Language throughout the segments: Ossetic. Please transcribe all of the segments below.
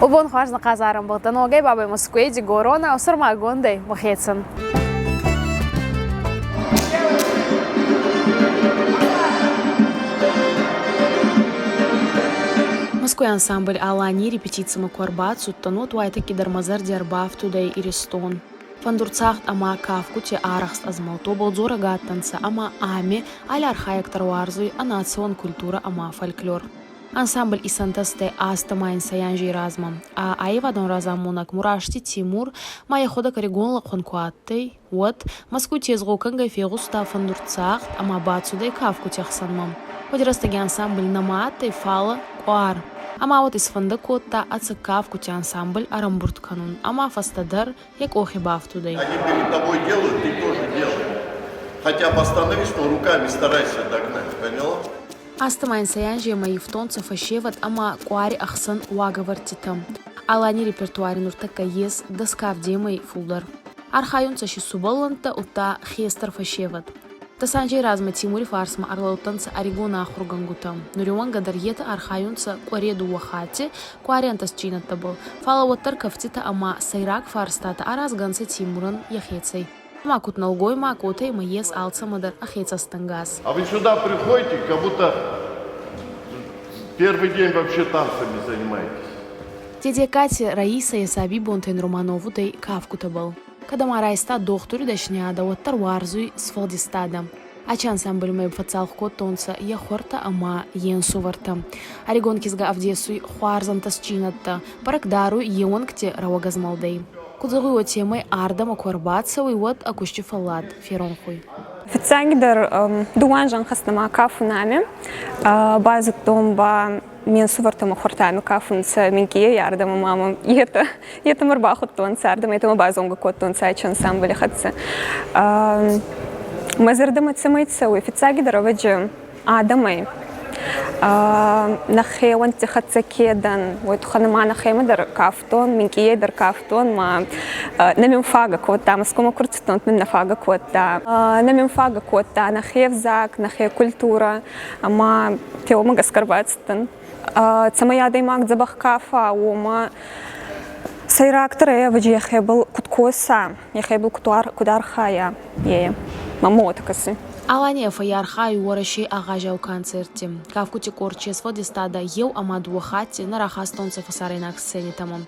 Уӕ бон хуарз, нӕ хъазар ӕмбӕлттӕ! Ногӕй бабӕй Мӕскуйӕй Дигоронау сӕрмагондӕй мӕхецӕн. Мӕскуй ансамбль «Алани» репетицимӕ ку ӕрбацудтӕн, уӕд уайтӕккидӕр мӕ зӕрди ӕрбафтудӕй Иристон. Фӕндурцагъд ӕма кафгути арӕхст ӕзмӕлтобӕл дзорӕг адтӕнцӕ ӕма ами алли архайӕг дӕр уарзуй ӕ национ культурӕ ӕма фольклор. Ансамбль исӕнтӕстӕй ӕстӕм инсӕй анзей размӕ. Ӕ аййевадон разамонӕг Мурасти Тимур ма ӕхуӕдӕг ӕригон лӕхъуӕн ку адтӕй, уӕд Мӕскуй тезгъо кӕнгӕй фегъуста фӕндурдзагъд ӕма бацудӕй кафгути ӕхсӕнмӕ. Уӕди рӕстӕги ансамбль нӕма адтӕй, фал къуар. Ӕма уӕд исфӕндӕ кодта ӕцӕг кафгути ансамбль ӕрӕмбурд кӕнун ӕма фӕстӕдӕр йӕ къохи бафтудӕй. Они перед тобой делают, ты тоже делай. Хотя бы остановись, но руками старайся догнать, поняла? Ӕстӕм инсӕй анземӕ ивтонцӕ фӕсевӕд ӕма къуари ӕхсӕн уагӕвӕрдтитӕ. Алани репертуари нуртӕккӕ ес дӕсгай фулдӕр. Архайунцӕ си сувӕллӕнттӕ, удта хестӕр фӕсевӕд. Дӕс анзей размӕ Тимури фарсмӕ ӕрлӕудтӕнцӕ ӕригон ахургӕнгутӕ. Нуриуӕнгӕ дӕр етӕ архайунцӕ къуӕре дууӕ хатти къуари ӕнтӕстдзийнӕдтӕбӕл, фал уӕддӕр кӕфтитӕ ӕма сӕйраг фарстатӕ аразгӕ нцӕ Тимурӕн ӕхецӕй. Ӕма куд нӕлгоймаг, уотӕ имӕ ес алцӕмӕ дӕр ӕхе цӕстӕнгас. А вы сюда приходите, как будто первый день вообще танцами занимаетесь. Дедегкати Раисӕ ӕ сабийбонтӕй нурма новудӕй кафгутӕбӕл. Кӕд ӕма райста дохтури дӕсниадӕ, уӕддӕр уарзуй сфӕлдистадӕ. Ачи ансамбльмӕ фӕццалх кодтонцӕ е хуӕртӕ ӕма е нсувӕртӕ. Ӕригон кизгӕ ӕвдесуй хуарз ӕнтӕстдзийнӕдтӕ, бӕрӕг даруй е уӕнгти рӕуӕгӕзмӕлдӕй. Куд зӕгъуй, уотемӕй ардӕмӕ ку ӕрбацӕуй, уӕд ӕ кусти фӕллад феронх уй. Фиццагидӕр дууӕ зӕнхӕстӕмӕ кафунӕми базудтон ба ме нсувӕртӕмӕ хуӕртӕми кафунцӕ минкъийӕй ардӕмӕ мамӕ етӕ етӕмӕ ӕрбахудтонцӕ ардӕмӕ етӕмӕ базонгӕ кодтонцӕ ачи ансамбли хӕццӕ. Мӕ зӕрдӕмӕ цӕмӕй цӕуй? Фиццагидӕр ӕвӕджи адӕмӕй нӕхеуӕнтти хӕццӕ ке дӕн, уой туххӕн ма нӕхемӕ дӕр кафтон, минкъийӕй дӕр кафтон, ма нӕ мин фагӕ кодта, Москвамӕ ку рцудтон, мин нӕ фагӕ кодта. Нӕ мин фагӕ кодта нӕхе взаг, нӕхе культурӕ ӕма теуӕмӕ гӕсгӕ ӕрбацудтӕн. Цӕмӕй адӕймаг дзӕбӕх кафа, уомӕ сӕйрагдӕр ӕй ӕвӕджи йӕхебӕл куд коса, йӕхебӕл куд архайа, е. Мӕмӕ уотӕ кӕсуй. Алания фӕййархайуй Уӕрӕсей агъазиау концертти. Кафгути къорд се сфӕлдистадӕ еу ӕма дууӕ хатти нӕ рахастонцӕ фӕсарӕйнаг сценитӕмӕ.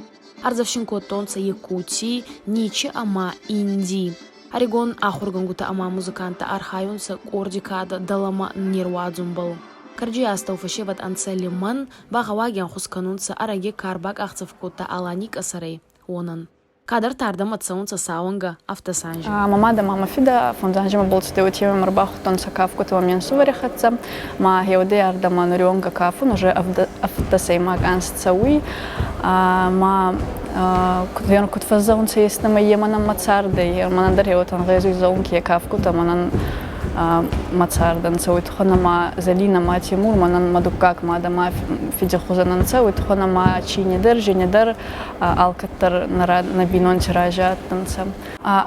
Ӕрдзӕфсин кодтонцӕ Якутий, Ничи ӕма Индий. Ӕригон ахургӕнгутӕ ӕма музыканттӕ архайунцӕ къорди кадӕ дӕлӕмӕ не руадзунбӕл. Карджи астӕу фӕсевӕд ӕнцӕ лимӕн, багъӕуаги ӕнхус кӕнунцӕ, ӕрӕги ка ӕрбакъахдзӕф кодта Аланий къӕсӕрӕй, уонӕн. Кадӕртӕ ардӕмӕ цӕунцӕ сауӕнгӕ ӕвдӕс анзи. Мӕ мадӕ ма мӕ фидӕ фондз анземӕ болцити уотемӕй ӕрбахудтонцӕ кафгутӕ ме нсувӕри хӕццӕ. Ма гъеуӕдӕй ардӕмӕ нуриуӕнгӕ кафун уже ӕвддӕсӕймаг анз цӕуй. Ма куд фӕззӕгъунцӕ, естӕмӕ е мӕнӕн мӕ цардӕй, мӕнӕн дӕр гъеуотӕ ӕнгъезуй зӕгъун, ке кафгутӕ мӕнӕн мӕ цардӕнцӕ, уой туххӕн ӕма Зӕлинӕ ма Тимур мӕнӕн мӕ дуккаг мадӕ ма фиди хузӕн ӕнцӕ, уой туххӕн ӕма чийни дӕр, Женя дӕр алкӕддӕр нӕ бийнонти рази адтӕнцӕ.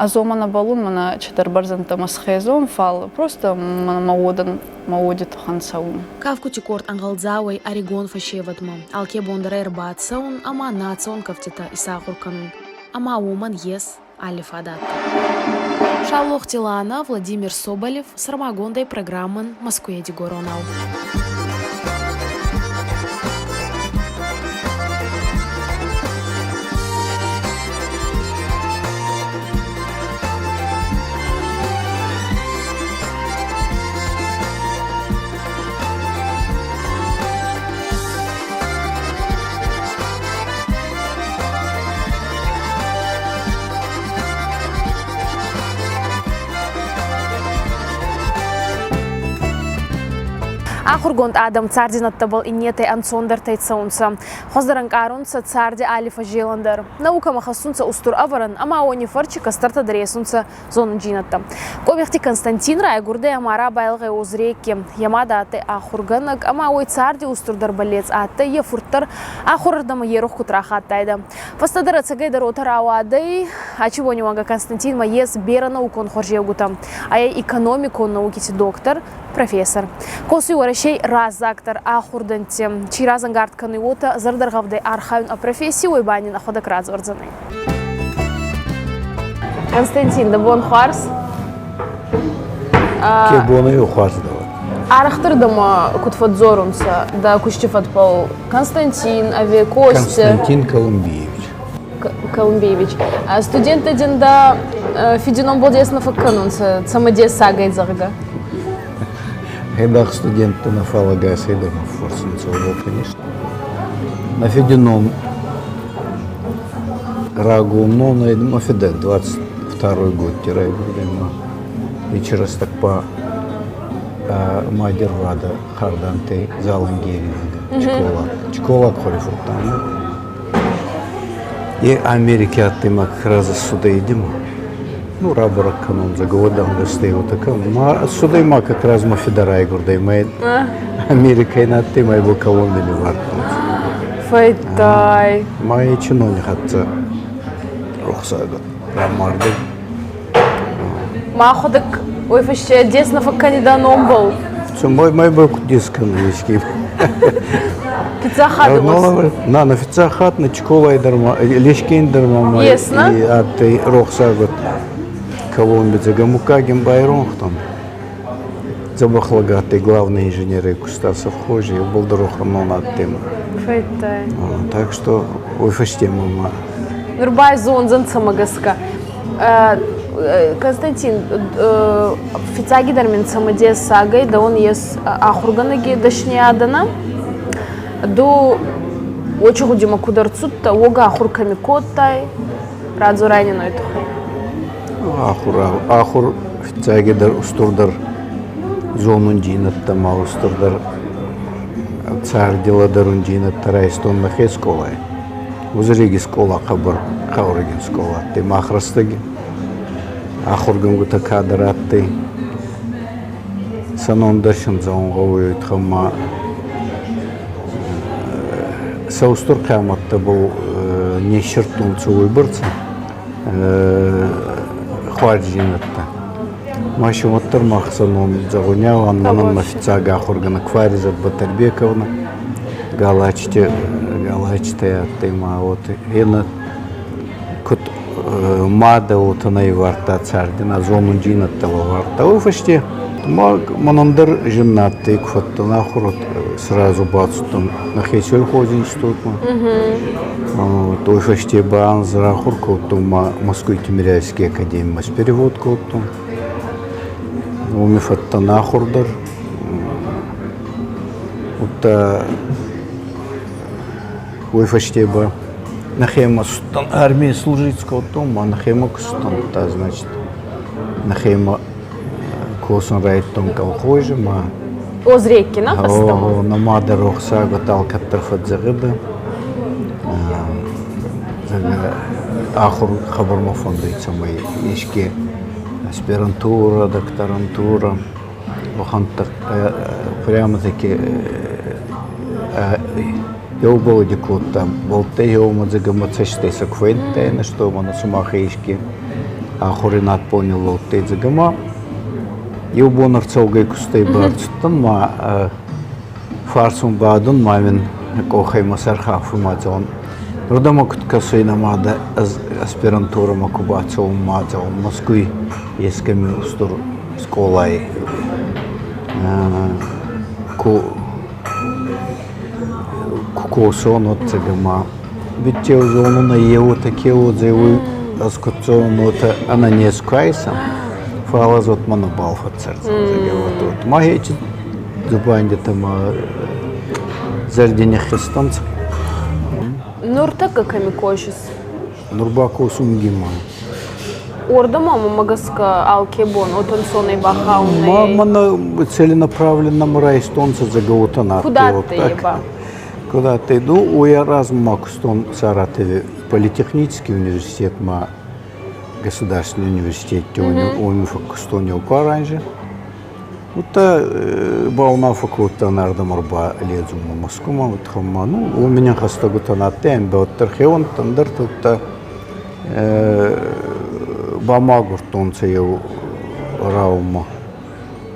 Ӕз уомӕ нӕ бӕллун, мӕнӕ чидӕр бӕрзӕндтӕмӕ схезон, фал просто мӕ уодӕн мӕ уоди туххӕн цӕун. Кафгути къорд ӕнгъӕлдзауӕй ӕригон фӕсевӕдмӕ. Алке бон дӕр ӕрбацӕун ӕма национ кӕфтитӕ исахур кӕнун. Ӕма уомӕн ес алли фадат. Саулохти Лана, Владимир Соболев, сӕрмагондӕй программӕн Мӕскуйӕ дигоронау. Ахургонд адӕм цардзийнӕдтӕбӕл иннетӕй ӕнцондӕртӕй цӕунцӕ. Хуӕздӕр ӕнкъарунцӕ царди алли фӕззелӕн дӕр. Наукӕмӕ хӕссунцӕ устур ӕвӕрӕн ӕма уони фӕрчи кӕстӕртӕ дӕр есунцӕ зонунджийнӕдтӕ. Къобехти Константин райгурдӕй ӕма рабайлгъӕй Озрекки. Е мадӕ адтӕй ахургӕнӕг ӕма уой царди устурдӕр бӕллец адтӕй, е фурт дӕр ахурӕрдӕмӕ ерух куд рахаттайдӕ. Фӕстӕдӕр ӕцӕгӕйдӕр уотӕ рауадӕй, ачи бони уӕнгӕ Константинмӕ ес берӕ наукон хуӕрзеугутӕ. Ӕй экономикон наукити доктор, профессор. Косуй Уӕрӕсей Уӕрӕсей раззагдӕр ахурдӕнтти чи разӕнгард кӕнуй, уотӕ зӕрдӕргъӕвдӕй архайун ӕ професси, уой ба нин ӕхуӕдӕг радзордзӕнӕй. Константин, дӕ бон хуарз? Ке бонӕй хуарз дӕ? Арӕхдӕр дӕмӕ куд фӕдздзорунцӕ дӕ кусти фӕдбӕл Константин ӕви Костя? Константин Колумбиевич. Колумбиевич. Студенттӕ дин дӕ фиди номбӕл дес нӕ фӕккӕнунцӕ, цӕмӕдессагӕй, зӕгъгӕ? Хайдах студенттӕ нӕ фӕлӕгӕсӕй дӕр фӕрсунцӕ, конечно. На фиди ном рагон ном, ма фидӕ 22 год райгурдӕй ма и через так по мадервада харданте залангеринга школа школа хорифуртан. И Америке аттыма как раз сюда идем. Ну, раборок канон заговордан гостей вот такая. Ма сюда ма как раз ма фидара гурдей ма Америкай натты ма его колоннами вартун. Фӕйтай. Ма и чинони хатца рухсагот рамарды. Мӕхуӕдӕг уой фӕсте дес нӕ фӕккӕнидӕ номбӕл. Мой мой был дискон лички. Фиццаг На, на фиццаг хатт на школа дарма, лишкин дарма. Ясно. И аттей рохсагот Колумбица Гамукагин Байронхтон. Забахлагатый главный инженер и куста совхозе, был дорохом над тем. Фӕйтай. Так что ой фӕсте мама. Нур байзондзӕн цӕмӕ гӕсгӕ. Константин, фиццагидӕр мин цӕмӕдессагӕй дӕуӕн ес ахургӕнӕги дӕсниадӕнӕ. Ду уочи гъудимӕ куд ӕрцудтӕ, уогӕ ахур кӕми кодтай, радзорай нин уой туххӕй. Ахур, ахур фиццагидӕр устурдӕр зонундзийнӕдтӕ ма устурдӕр царди лӕдӕрундзийнӕдтӕ райстон нӕхе скъолай. Узреги скъола хъӕбӕр хъаурӕгин скъола адтӕй. Мах рӕстӕги ахургӕнгутӕ кадӕр адтӕй. Сӕ ном дӕр син зӕгъун гъӕуй, уой ма сӕ устур хъиамӕттӕбӕл не ссирдтонцӕ уойбӕрцӕ хуарздзийнӕдтӕ. Ма си уӕддӕр мах сӕ ном зӕгъуниау манан мӕ фиццаг ахургӕнӕг Фаризат Батарбековна Галачте Галачте адтӕй ма вот ена куд мадӕ уотӕ нӕ ивардта царди, нӕ зонундзийнӕдтӕ лӕвардта. Уой фӕсте ма мӕнӕн дӕр зин нӕ адтӕй, ку фӕдтӕн ахур, сразу бацудтӕн нӕхе сельхозинститутмӕ. Вот, уой фӕсте ба анз рахур кодтон ма Москвой Тимирязевский академимӕ перевод кодтон. Уоми фӕдтӕн ахур дӕр. Удта уой фӕсте ба нӕхемӕ цудтӕн армийи служить кодтон, ма нӕхемӕ кустон, та, значит, нӕхемӕ косун райдтон колхози, ма Озреккина фӕстӕмӕ. На мадӕ рохсаг алкӕддӕр фӕдзӕгъидӕ. Ахур хабармӕ фӕндуй, цӕмӕй еске аспирантура, докторантура, уӕхӕнттӕ прямо-таки еу бӕлди кодта. Бӕлттӕй еумӕ дзӕгӕмӕ цӕстӕй сӕ ку фендтайнӕ, что мӕнӕ сумах еске ахури надбӕл ниллӕудтӕй дзӕгӕмӕ. Еу бон ӕрцӕугӕй кустӕй барцудтӕн ма фарсун бадун ма мин къохӕй мӕ сӕр хафуй ма зӕгъун. Нурдӕмӕ куд кӕсуй нӕ мадӕ аспирантурӕмӕ ку бацӕун ма зӕгъун Москвй ескӕми устур скъолай ку косон отцега ма Биттеу зонун еуотӕ ке уодзӕй, уой ӕз куд зонун, уотӕ ӕнӕнез ку айсӕн, фал ӕз вот мӕ нӕбал фӕццӕрдзӕн, зӕгъгӕ, вот вот. Ма ечи дзубандитӕ ма зӕрди ниххизтӕнцӕ. Нуртӕккӕ кӕми косис? Нур ба косун ГИМА. Уордӕмӕ мӕмӕ гӕсгӕ алке бон уотӕ бахаунӕй. Ма мӕнӕ целенаправленно ма райстонцӕ зӕгӕ Куда адтӕй ба? Куда адтӕй? Ну, уой размӕ ма кустон Саратови политехнический университет ма государственный университет уоми фӕккустон еу къуар Удта баунаффӕ кодтан ардӕм ӕрбаледзунмӕ Москвамӕ, утхӕммӕ. Ну, уоми нин хӕстӕгутӕ на адтӕй, ӕмбӕлттӕ хеуӕнттӕ, ӕндӕртӕ, удта бамагурдтонцӕ еу раумӕ.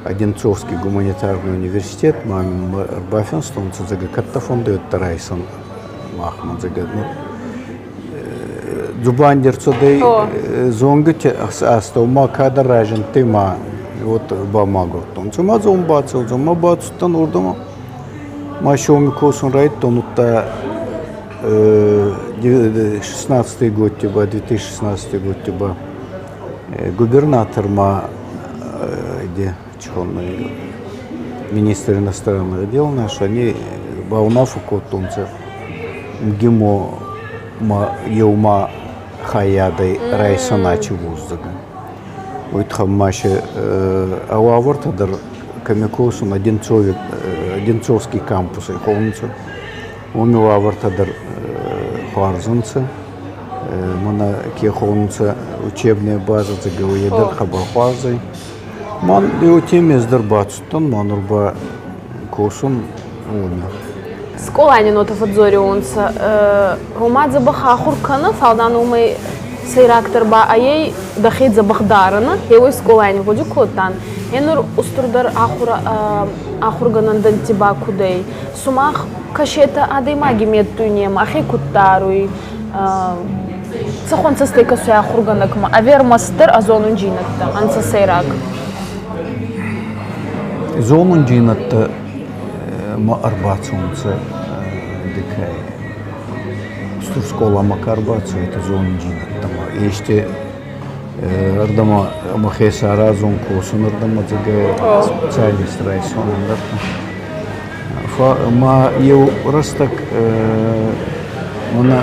Одинцовский гуманитарный университет ма мин ӕрбафинстонцӕ, зӕгъгӕ, кӕд дӕ фӕндуй, уӕддӕр райсӕн махмӕ, зӕгъгӕ. Ну, дзубанди рцудӕй зонгити астӕу ма кадӕр разиндтӕй ма вот бамагурдтонцӕ. Ма зон бацӕудзӕн, ма бацудтӕн уордӕмӕ. Ма сёми косун райдтон, удта 16 год ба, 2016 год ба губернатор ма где министр иностранных дел наш, они баунаффӕ кодтонцӕ МГИМО ма еума хайадӕй райсӕн вуздзӕгӕн. Уой туххӕн ма се уавӕртӕ дӕр кӕми косун Одинцовский кампусӕй хонунцӕ. Уоми уавӕртӕ дӕр хуарз ӕнцӕ. Мӕнӕ ке хонунцӕ учебная база, е дӕр хъӕбӕр хуарз ӕй. Ман еутеми ӕз дӕр бацудтӕн, ма нур ба косун уоми. Скъолай нота фӕдздзориуонцӕ, гъома дзӕбӕх ахур кӕнӕ, фал дан уомӕй сӕйрагдӕр ба ӕй дӕхе дзӕбӕх дарӕн. Еуей скъолай гъуди кодтан. Е нур устурдӕр ахур ахургӕнӕндӕнтти ба куд ӕй? Сумах кӕсетӕ адӕймаги меддуйнемӕ, ӕхе куд даруй, цӕхуӕн цӕстӕй кӕсуй ахургӕнӕгмӕ, ӕви ӕрмӕстдӕр ӕ зонундзийнӕдтӕ ӕнцӕ сӕйраг? Зонундзийнӕдтӕ ма ӕрбацӕунцӕ дикӕй. Устур скъоламӕ ка ӕрбацӕуй, зонундзийнӕдтӕмӕ. Ести ӕрдӕмӕ мӕхе саразун, косун ӕрдӕмӕ дзӕгӕ специалист райсон ӕндӕртӕ. Ма еу рӕстӕг мӕнӕ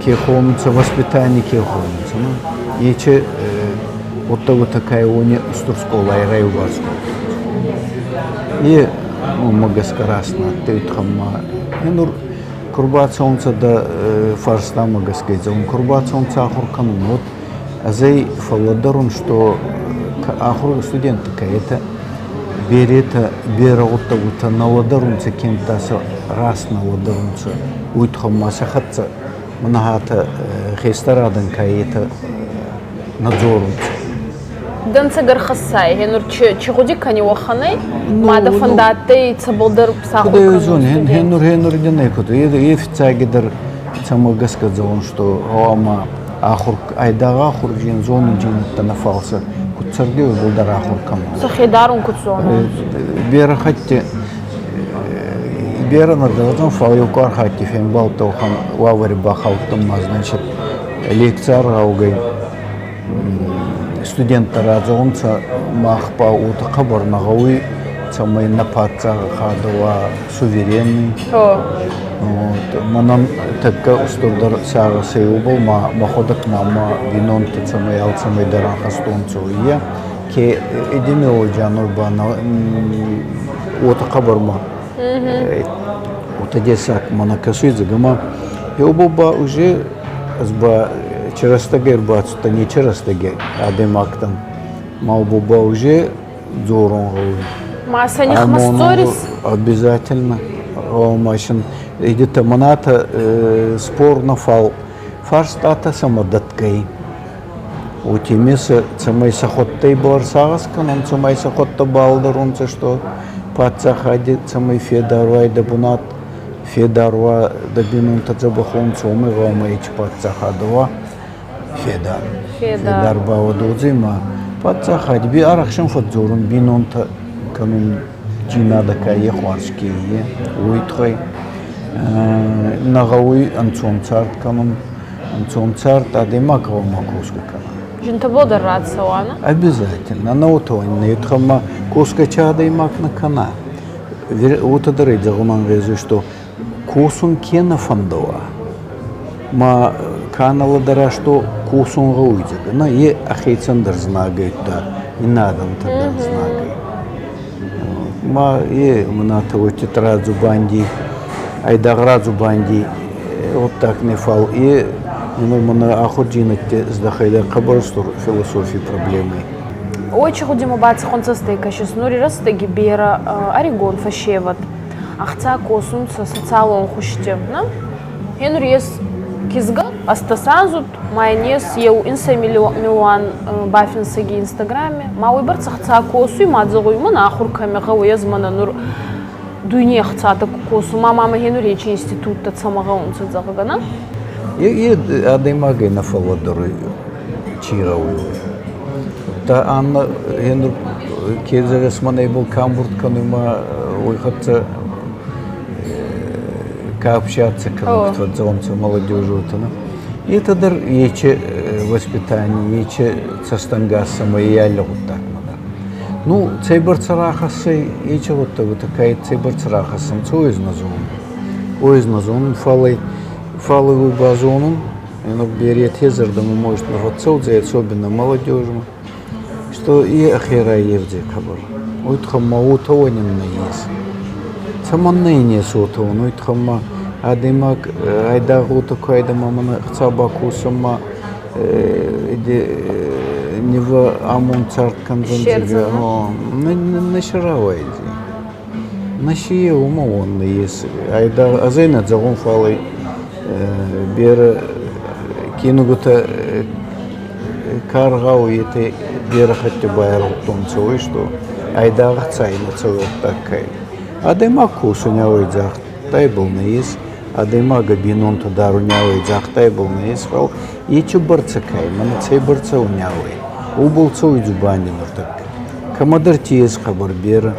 ке хонунцӕ, воспитание ке хонунцӕ, ечи гъуддӕгутӕ ка уони устур скъолай райуварс кодтонцӕ. Е уомӕ гӕсгӕ раст на адтӕй, ма нур ку рбацӕунцӕ дӕ фарстамӕ гӕсгӕ зӕгъун, ку рбацӕунцӕ ахур кӕнун, уӕд ӕз ӕй фӕллӕдӕрун, что ахур студенттӕ ка етӕ беретӕ берӕ гъуддӕгутӕ нӕ лӕдӕрунцӕ, кенӕдта сӕ раст нӕ лӕдӕрунцӕ, уой туххӕн ма сӕ хӕццӕ мӕнӕ хестӕр адӕн ка етӕ нӕ дзорунцӕ. Дӕнцӕг ӕрхӕссай, гъенур чи гъуди кӕни уӕхӕнӕй, ма дӕ фӕндадтӕй цӕбӕлдӕр сахур кӕнун? Гъенур, гъенур дин куд. Е фиццагидӕр цӕмӕ гӕсгӕ зӕгъун, что гъӕуама ахур айдагъ ахурджин зонунджинӕдтӕ нӕ фал сӕ куд цӕргӕ уӕлдӕр ахур кӕнун. Сӕхе дарун куд зонун? Берӕ хатти берӕ нӕ дӕрдзӕн, фал еу къуар хатти фембалдтӕ уӕхӕн уавӕри бахаудтӕн ма, значит, лекци аргъаугӕй студенттӕ радзорунцӕ, мах ба уотӕ хъӕбӕр нӕ гъӕуй, цӕмӕй нӕ паддзахадӕ уа суверенный. Вот. Мӕнӕн тӕккӕ устурдӕр сагъӕс ӕй уобӕл, ма мӕхуӕдӕг ма мӕ бийнонтӕ цӕмӕй алцӕмӕй дӕр ӕнхӕстонцӕ, уоййа. Ке эпидемиологи нур ба уотӕ хъӕбӕр ма уотӕ дессаг мӕнӕ кӕсуй, зӕгъӕ еубол ба уже ӕз ба чырӕстӕгӕй ӕрбацудтӕн, не чырӕстӕгӕй адӕймӕгтӕн. Ма ба уже дзорун гъӕуй. Ма сӕ нихмӕ сдзорис? Обязательно. Машин идите маната спорно фал фарстатӕ сӕмӕ дӕтгӕй. Уотемӕй цӕмӕй сӕхуӕдтӕй бар сагъӕс кӕнон, цӕмӕй сӕхуӕдтӕ балдӕронцӕ, что паддзахади цӕмӕй федар уай дӕ бунат, федар уа дӕ бийнонтӕ дзӕбӕх уонцӕ, уомӕй гъӕуама ечи паддзахадӕ уа федар. Федар ба уодзӕй ма паддзахади би арӕхсӕн фӕдздзорун бийнонтӕ кӕнун джийнадӕ ка е хуарз ке е, уой туххӕй нӕ гъӕуй ӕнцон цард кӕнун. Ӕнцон цард адӕймаг гъӕуама косгӕ кӕна. Зынтӕбыл дӕр рацӕуа, нӕ? Обязательно. На уотӕ нетхӕмӕ косгӕ чи адӕймаг нӕ кӕна. Уотӕ дӕр ӕй зӕгъун ӕнгъезуй, что косун ке нӕ фӕндӕуа, ма ка нӕ лӕдӕра, что косун гъӕуй, зӕгъгӕ, на е ӕхецӕн дӕр знаг ӕй, иннӕ адӕмтӕн дӕр знаг ӕй. Ма е мӕнӕ уотӕ радзубанди, айдагъ радзубанди гъуддаг не, фал е нур мӕнӕ ахурдзийнӕдтӕ здӕхӕй хъӕбӕр устур философий проблемӕй. Ой, чи гъудимӕ бацӕхуӕн цӕстӕй кӕсис? Нури рӕстӕги берӕ ӕригон фӕсевӕд ӕхца косунцӕ социалон хузти, нӕ? Гъенур ес кизгӕ, Ӕстдӕсанздзуд ма ин ес еу инсӕй милуан бафинсӕги Инстаграме. Ма уойбӕрцӕ хца косуй, ма зӕгъуй, мӕн ахур кӕми гъӕуй, ӕз мӕнӕ нур дуйней ӕхцатӕ ку косун, ма мӕмӕ гьенур ечи институттӕ цӕмӕ гъӕунцӕ, зӕгъгӕ, нӕ? Е адӕймагӕй нӕ фӕллӕдӕруй, чи гъӕуй, уой. Удта Анна гьенур ке зӕгъис, мӕнӕ ибӕл ка ӕмбурд кӕнуй ма уой хӕццӕ ка общаться кӕнуй, фӕдзӕунцӕ молодежи нӕ? Етӕ дӕр ечи воспитание, ечи цӕстӕнгас сӕмӕ е алли гъуддагмӕ дӕр. Ну, цӕйбӕрцӕ рахӕссай, ечи гъуддӕгутӕ ка цӕйбӕрцӕ рахӕссӕнцӕ, уой ӕз нӕ зонун. Уой ӕз нӕ зонун, фал фал уой базонун, нур беретӕ зӕрдӕмӕ может нӕ фӕццӕудзӕй, особенно молодежмӕ, что и ӕхе раййевдзӕй хъӕбӕр. Уой туххӕн ма уотӕ уонӕн нӕййес. Цӕмӕннӕ ин ес уотӕ уон? Уой туххӕн ма адӕймаг айдагъ уотӕ ку айдӕмӕ мӕнӕ ӕхца бакосӕн ма нивӕ амонд цард кӕндзӕн, нӕ си рауайдзӕй. Нӕ си еумӕ уон нӕййес. Айдагъ ӕз ӕй нӕ зӕгъун, фал ӕй берӕ кинугутӕ ка аргъауй, етӕ берӕ хатти байаргъудтонцӕ, уой, что айдагъ ӕхцай нӕ цӕуй кӕй. Адӕймаг косунӕй загътай был нӕййес, адӕймага бийнонтӕ дарунӕй загътай был нӕййес, фал ечи бӕрцӕ кӕй, мӕнӕ цӕйбӕрцӕ унӕуй, уобӕл цӕуй дзубанди нуртӕккӕ. Кӕмӕдӕрти ес хъӕбӕр берӕ,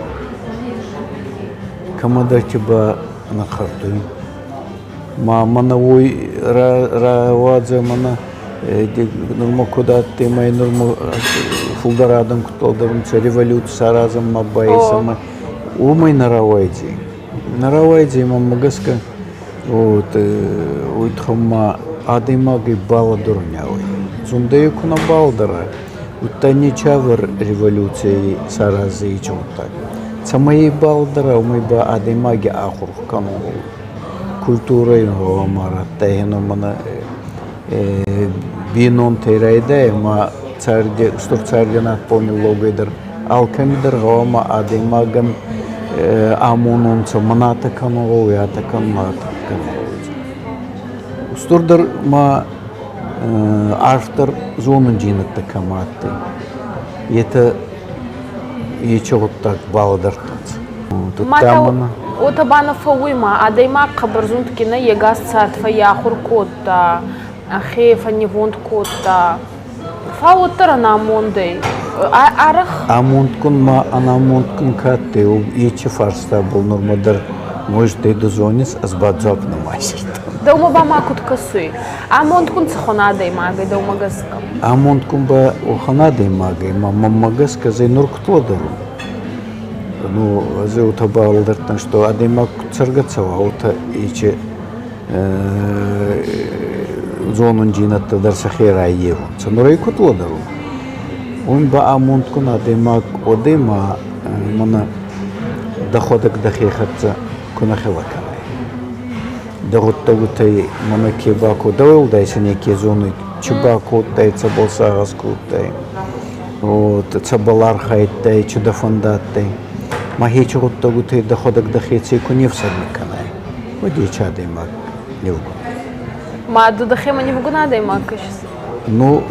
кӕмӕдӕрти ба ӕнӕхъӕртуй. Ма мӕнӕ уой рауадзӕ мӕнӕ нурма куд адтӕй, ма нурма фулдӕр адӕм куд лӕдӕрунцӕ, революци саразӕн ма байсӕмӕ, уомӕй нӕ рауайдзӕй. Нӕ рауайдзӕй, мӕнмӕ гӕсгӕ, вот, уой туххӕн ма адӕймаги балӕдӕрунӕуй. Зундӕй ку нӕ балӕдӕра, удта нечавӕр революцийӕй сарази гъуддаг. Цӕмӕй балӕдӕра, уомӕй ба адӕймаги ахур кӕнун гъӕуй. Культурӕй гъӕуама радтай мӕнӕ бийнонтӕй райдай ӕма царди устур царди надбол дӕр алкӕми дӕр гъӕуама адӕймагӕн амононцӕ мӕн атӕ кӕнун гъӕуй, атӕ кӕнун, атӕ кӕнун гъӕуй. Устурдӕр ма арфдӕр зонундзийнӕдтӕ кӕмӕ адтӕй, етӕ ечи гъуддаг балӕдӕрдтӕнцӕ. Уотӕ ба нӕ фӕууй ма адӕймаг хъӕбӕр зундгин ӕй, е гас цард фӕййахур кодта, ӕхе фӕннивонд кодта. Фал уӕддӕр ӕнамонд ӕй. Арӕх Амондгун ма ӕнамондгун ка адтӕй, ечи фарстабӕл нурмӕ дӕр может, ду зонис, ӕз ба дзуапп нӕма иссирдтон. Дӕумӕ ба ма куд кӕсуй? Амондгун цӕхуӕн адӕймаг ӕй дӕумӕ гӕсгӕ? Амондгун ба уӕхӕн адӕймаг ӕй, ма мӕнмӕ гӕсгӕ ӕз нур куд лӕдӕрун? Ну, ӕз уотӕ балӕдӕрдтӕн, что адӕймаг куд цӕргӕ цӕуа, уотӕ ечи зонундзийнӕдтӕ дӕр сӕхе раййевунцӕ. Нур ӕй куд лӕдӕрун? Уин ба амондгун адӕймаг уодӕй ма мӕнӕ дӕхуӕдӕг дӕхе хӕццӕ ку нӕ хилӕ кӕнай. Дӕ гъуддӕгутӕй мӕнӕ ке бакодтай, дӕ уӕлдай си неке зонуй, чи бакодтай, цӕбӕл сагъӕс кодтай, вот, цӕбӕл архайдтай, чи дӕ фӕндадтӕй. Ма хечи гъуддӕгутӕй дӕхуӕдӕг дӕхецӕй ку не фсӕрми кӕнай, уӕд ечи адӕймаг нивгун. Ма ду дӕхемӕ нивгун адӕймаг кӕсис? Ну,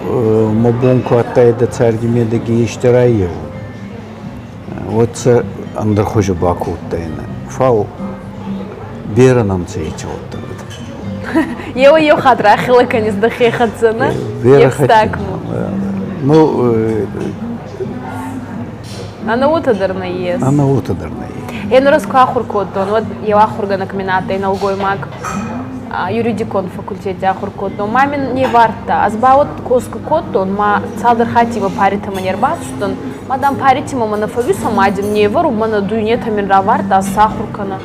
мӕ бон ку адтайдӕ царди медӕги ести раййевун, уӕд сӕ ӕндӕр хузи бакодтайнӕ. Фал берӕ нӕ нцӕ ечи гъуддӕгутӕ. Еуӕй-еу хатт рахилӕ кӕнис дӕхе хӕццӕ, нӕ? Берӕ хатти. Ну, Ӕнӕ уотӕ дӕр нӕййес. Ӕнӕ уотӕ дӕр нӕййес. Е нур ӕз ку ахур кодтон, уӕд еу ахургӕнӕг мин адтӕй нӕлгоймаг юридикон факультети ахур кодтон. Ма мин не вардта. Ӕз ба уӕд косгӕ кодтон, ма цалдӕр хатти ба паритӕмӕ не рбацудтӕн. Ма дам паритимӕ мӕ нӕ фӕууисӕ, ма дин не вӕрун, мӕнӕ дуйнетӕ мин равардта, ӕз сӕ ахур кӕнӕ.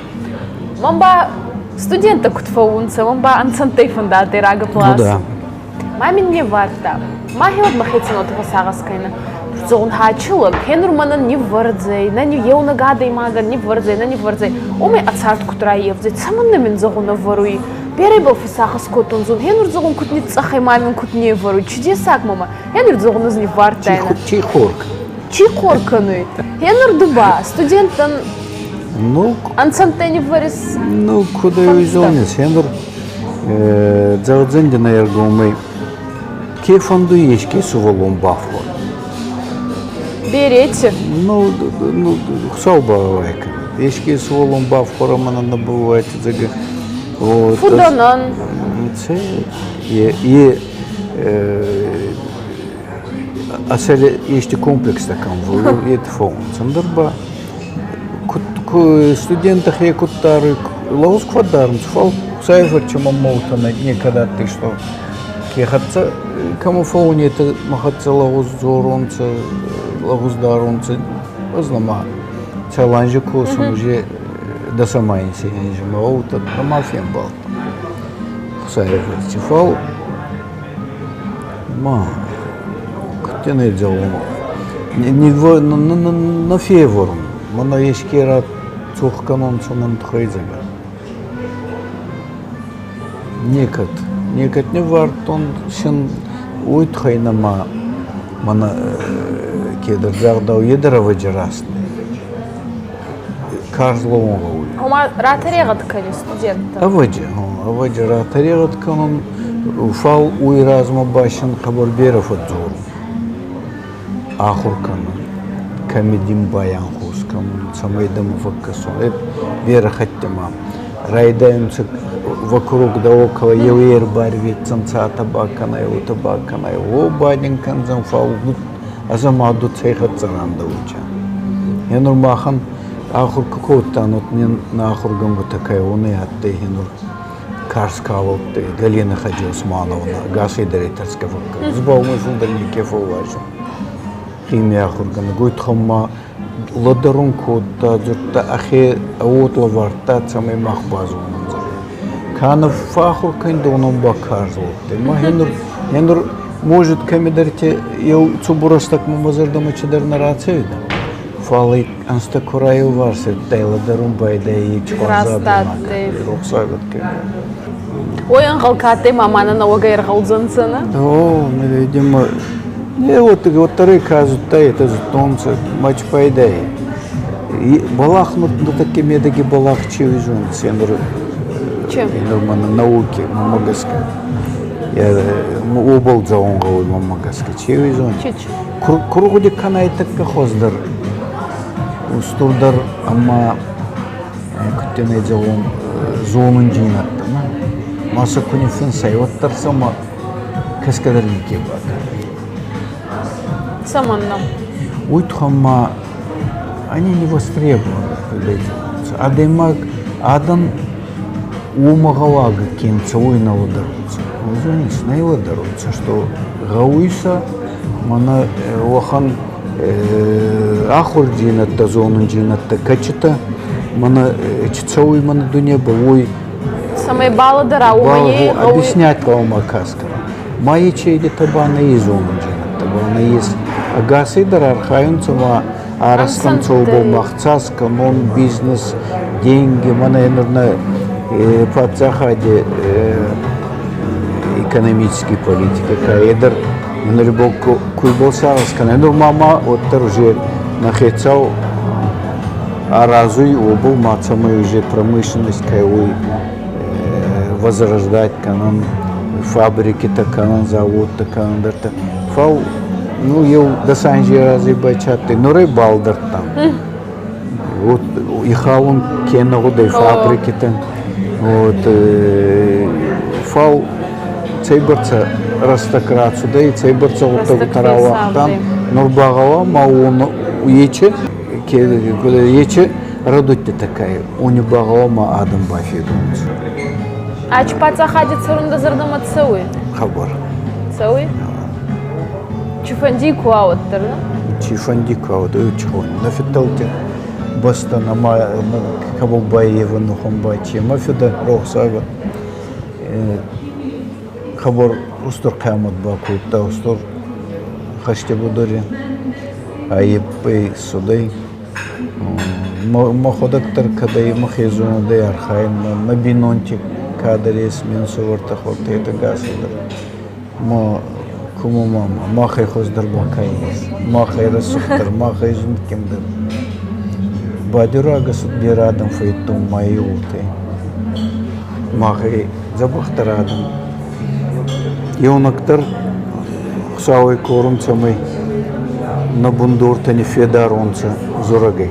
Мӕн ба студенттӕ куд фӕуунцӕ, мӕн ба ӕнцӕнттӕй фӕндадтӕй рагӕпп Ну да. Ма мин не вардта. Ма хеуӕд мӕхецӕн уотӕ фӕссагъӕс кӕнӕ. Зӕгъун, хачилӕг, хенур мӕнӕн ниввӕрдзӕй, нӕ еунӕг адӕймагӕн ниввӕрдзӕй, нӕ ниввӕрдзӕй. Уомӕй ӕ цард куд раййевдзӕй, цӕмӕннӕ мин зӕгъун ӕвӕруй? Беребӕл фӕссагъӕс кодтон, зӕгъун, хенур зӕгъун куд ниццъӕх ӕй, ма мин куд не вӕруй. Чудесаг мӕмӕ. Хенур зӕгъун ӕз ниввардтайнӕ. Чи хор? Чи хор кӕнуй? Хенур ду ба студенттӕн Ну, ӕнцӕнттӕ ниввӕрис? Ну, куд ӕй зонис, хенур. Зӕгъдзӕн дин ӕргомӕй, ке фӕндуй еске сувӕллон бафхуӕр. Берете. Ну, Хуцау багъӕуай кӕнӕд. Еске сувӕллон бафхуӕра мӕнӕн нӕ бывает, зӕгъгӕ. Вот. Фудӕнӕн. Це е Асӕле ести комплекстӕ кӕм вӕййы, ети фӕуунцӕ. Ӕндӕр ба студенттӕ хе куд даруй, лӕгъуз куд дарунцӕ, фал Хуцауи мӕ некӕд адтӕй, что ке хӕццӕ кӕмӕ фӕуунетӕ, мӕ хӕццӕ лӕгъуз дзорунцӕ, лӕгъуз дарунцӕ. Ӕз нӕма цал анзи косун, уже дӕсӕм анзи ма уотӕ нӕма фембалдтӕн. Хуцауи фӕрци. Фал Ма, куд не зӕгъон, не февӕрун, мӕнӕ еске рацох кӕнонцӕ мӕн туххӕй зӕгъгӕ. Некӕд, некӕд не вардтон син уой туххӕй нӕма мӕнӕ кедӕр загъдау, е дӕр ӕвӕджи раст нӕй. Карз лӕуун гъӕуй. Ома ратӕрегъӕд кӕни студенттӕн? Ӕвӕджи, ӕвӕджи ратӕрегъӕд кӕнун, фал уой размӕ ба син хъӕбӕр берӕ фӕдздзорун. Ахур кӕнун, кӕми дин байанхус кӕнун, цӕмӕй дӕмӕ фӕккӕсон. Берӕ хӕттӕ ма райдайунцӕ вокруг да около еу ӕрбарветдзӕнцӕ атӕ бакӕнай, уотӕ бакӕнай, о бадин кӕндзӕн, фал ӕз ӕма ду цӕй хӕццӕ рандӕуча. Енур махӕн ахур ку кодтан, вот нӕ ахургӕнгутӕ кӕй уони адтӕй енур карз калодтӕй Галина Хаджиосмановна, ӕгасӕй дӕр ӕй тӕрсгӕ фӕккӕнуй. Ӕз ба уомӕй фулдӕр неке фӕууарзун. Хими ахургӕнӕг, уой туххӕн ма лӕдӕрун кодта, дзурдта ӕхе уод лӕвардта, цӕмӕй мах базонӕн. Ка нӕ фӕхур кӕнидӕ, уонӕн ба карз уодтӕй. Ма енур, енур может, кӕмидӕрти еу цубур рӕстӕгмӕ мӕ зӕрдӕмӕ чидӕр нӕ рацӕуидӕ. Фал ӕй ӕнзтӕ ку райеуварс адтӕй, лӕдӕрун байдайй Раст адтӕй. Рохсаг адтӕй. Ой, ӕнгъӕл ка адтӕй, ма мӕнӕ нӕуӕгӕй ӕргъӕудзӕнцӕ, нӕ? О, видимо, не вот вот ка зудтай, это зудтонцӕ, мач пайдай. Балах, ну, таки медаги балах чивизун, сенур, Чем? Нормально, науки, мамагаска. Я обал дзауон гъӕуй мамагаска. Чивизун. Чич. Кургъуди кӕнай тӕккӕ хуӕздӕр, устурдӕр ӕма куд зӕгъон, зонундзийнӕдтӕ. Ма сӕ ку ниффинсай, уӕддӕр сӕмӕ кӕсгӕ дӕр неке бакӕнуй. Цӕмӕннӕ? Уой туххӕн ма они не востребованы. Адӕймаг адӕм уомӕ гъӕуагӕ ке нцӕ, уой нӕ лӕдӕрунцӕ. Зонис, нӕ лӕдӕрунцӕ, что гъӕуй сӕ мӕнӕ уӕхӕн ахурдзийнӕдтӕ, зонундзийнӕдтӕ, кӕчитӕ мӕнӕ чи цӕуй мӕнӕ дуйнебӕл, уой Цӕмӕй балӕдӕра, уомӕй объяснять гъӕуама кӕсгӕ. Ма ечейдитӕ ба нӕййес зонундзийнӕдтӕ ба нӕййес. Ӕгасӕй дӕр архайунцӕ ма арӕзтӕнцӕ уобӕл махцас кӕнун, бизнес, деньги, мӕнӕ нур нӕ паддзахади экономический политика ка е дӕр нур куйбӕл сагъӕс кӕнӕ. Нур ма ма уӕддӕр уже нӕ хецау аразуй уобӕл ма цӕмӕй уже промышленность ка уой возрождать кӕнун, фабрикитӕ кӕнун, заводтӕ кӕнун дӕртӕ. Фал ну еу дӕс анзи рази байчадтӕй, нур ӕй балдӕрдтан. Вот ихалун ке нӕ гъудӕй фабрикитӕ. Вот фал цӕйбӕрцӕ рӕстӕг рацудӕй, цӕйбӕрцӕ гъуддӕгутӕ рауагътан, нур ба гъӕуама ечи ечи рӕдудтитӕ кай, уони ба гъӕуама адӕм бафедунцӕ. Ачи паддзахади цӕрун дӕ зӕрдӕмӕ цӕуй? Хъӕбӕр. Цӕуй? Чифӕнди ку уӕддӕр, нӕ? Чифӕнди ку уӕд, чихон. Нӕ фиддӕлти бӕстӕ нӕма кӕбӕл баййевӕн нухӕн чи ма фидӕ рохсаг хабар устур хъиамӕт бакодта, устур хӕсти будури айиппӕй цудӕй. Мӕхуӕдӕг дӕр кӕдӕй мӕхе зонадӕй архайун, мӕ бийнонти кадӕр ес, ме нсувӕртӕ, хуӕртӕ етӕ гасӕй дӕр. Ма кумӕ ма махӕй хуӕздӕр ба ка ес? Махӕй рӕсугъддӕр, махӕй зундгиндӕр. Бадирагӕ берӕ адӕм фӕййидтон ма еугуртӕй. Махӕй дзӕбӕхдӕр адӕм. Еунӕгдӕр Хуцауӕй корун, цӕмӕй нӕ бундортӕ ниффедар унцӕ дзорӕгӕй.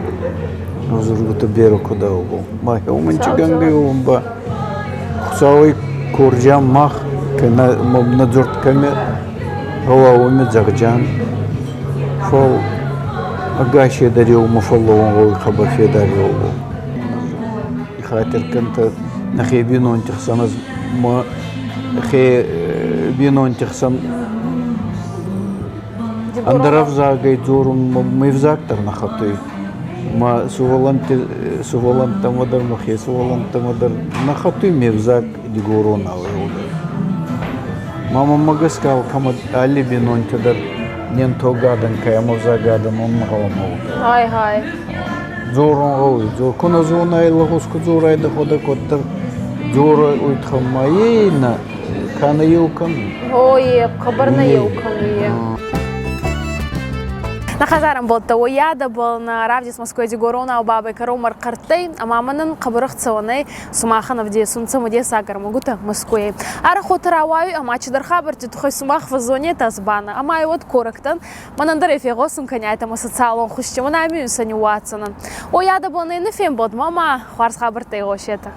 Дзоргутӕ берӕ куд ӕвгъау. Ма еумӕн чи гӕнгӕй уон ба Хуцауӕй кордиан мах, ке нӕ дзурд кӕми гъӕуа, уоми зӕгъдзиан. Фал ӕгасей дӕр еумӕ фӕллӕуун гъӕуй хъӕбӕр федар еугъо. Хатир кӕнтӕ нӕхе бийнонти хсӕн ӕз мӕхе бийнонти хсӕн ӕндӕр ӕвзагӕй дзорун ме взаг дӕр нӕ хатуй. Ма сувӕллӕнтти сувӕллӕнттӕмӕ дӕр мӕхе сувӕллӕнттӕмӕ дӕр нӕ хатуй ме взаг дигоронау. Ма мӕмӕ гӕсгӕ алкӕмӕ алли бийнонтӕ дӕр не нтогадӕн ка ӕма взагадӕн он гъӕуама уодзӕй. Гъай-гъай. Дзорун гъӕуй. Ку нӕ зонай лӕгъуз ку дзорай дӕхуӕдӕг, уӕддӕр дзорай уой туххӕн ма е нӕ ка нӕ еу кӕнуй. Ой, хъӕбӕр нӕ еу кӕнуй. Нӕ хӕдзарӕмбӕлттӕ уоййадӕбӕл нӕ равдист Москвай дигоронау бабӕй кӕронмӕ ӕрхъӕрттӕй ӕма мӕнӕн хъӕбӕр ӕхцӕуӕнӕй сумахӕн ӕвдесунцӕ цӕмӕдесаг ӕрмӕгутӕ Мӕскуйӕй. Арӕх уотӕ рауайуй ӕма чидӕр хабӕртти туххӕй сумах фӕззонетӕ ӕзбана ӕма уӕд корӕгтӕн мӕнӕн дӕр ӕй фегъосун кӕниайтӕ мӕ социалон хузти, мӕн ами унсӕ ниууадздзӕнӕн. Уоййадӕбӕл нӕ фембӕлдмӕ ӕма хуарз хабӕрттӕ игъосетӕ.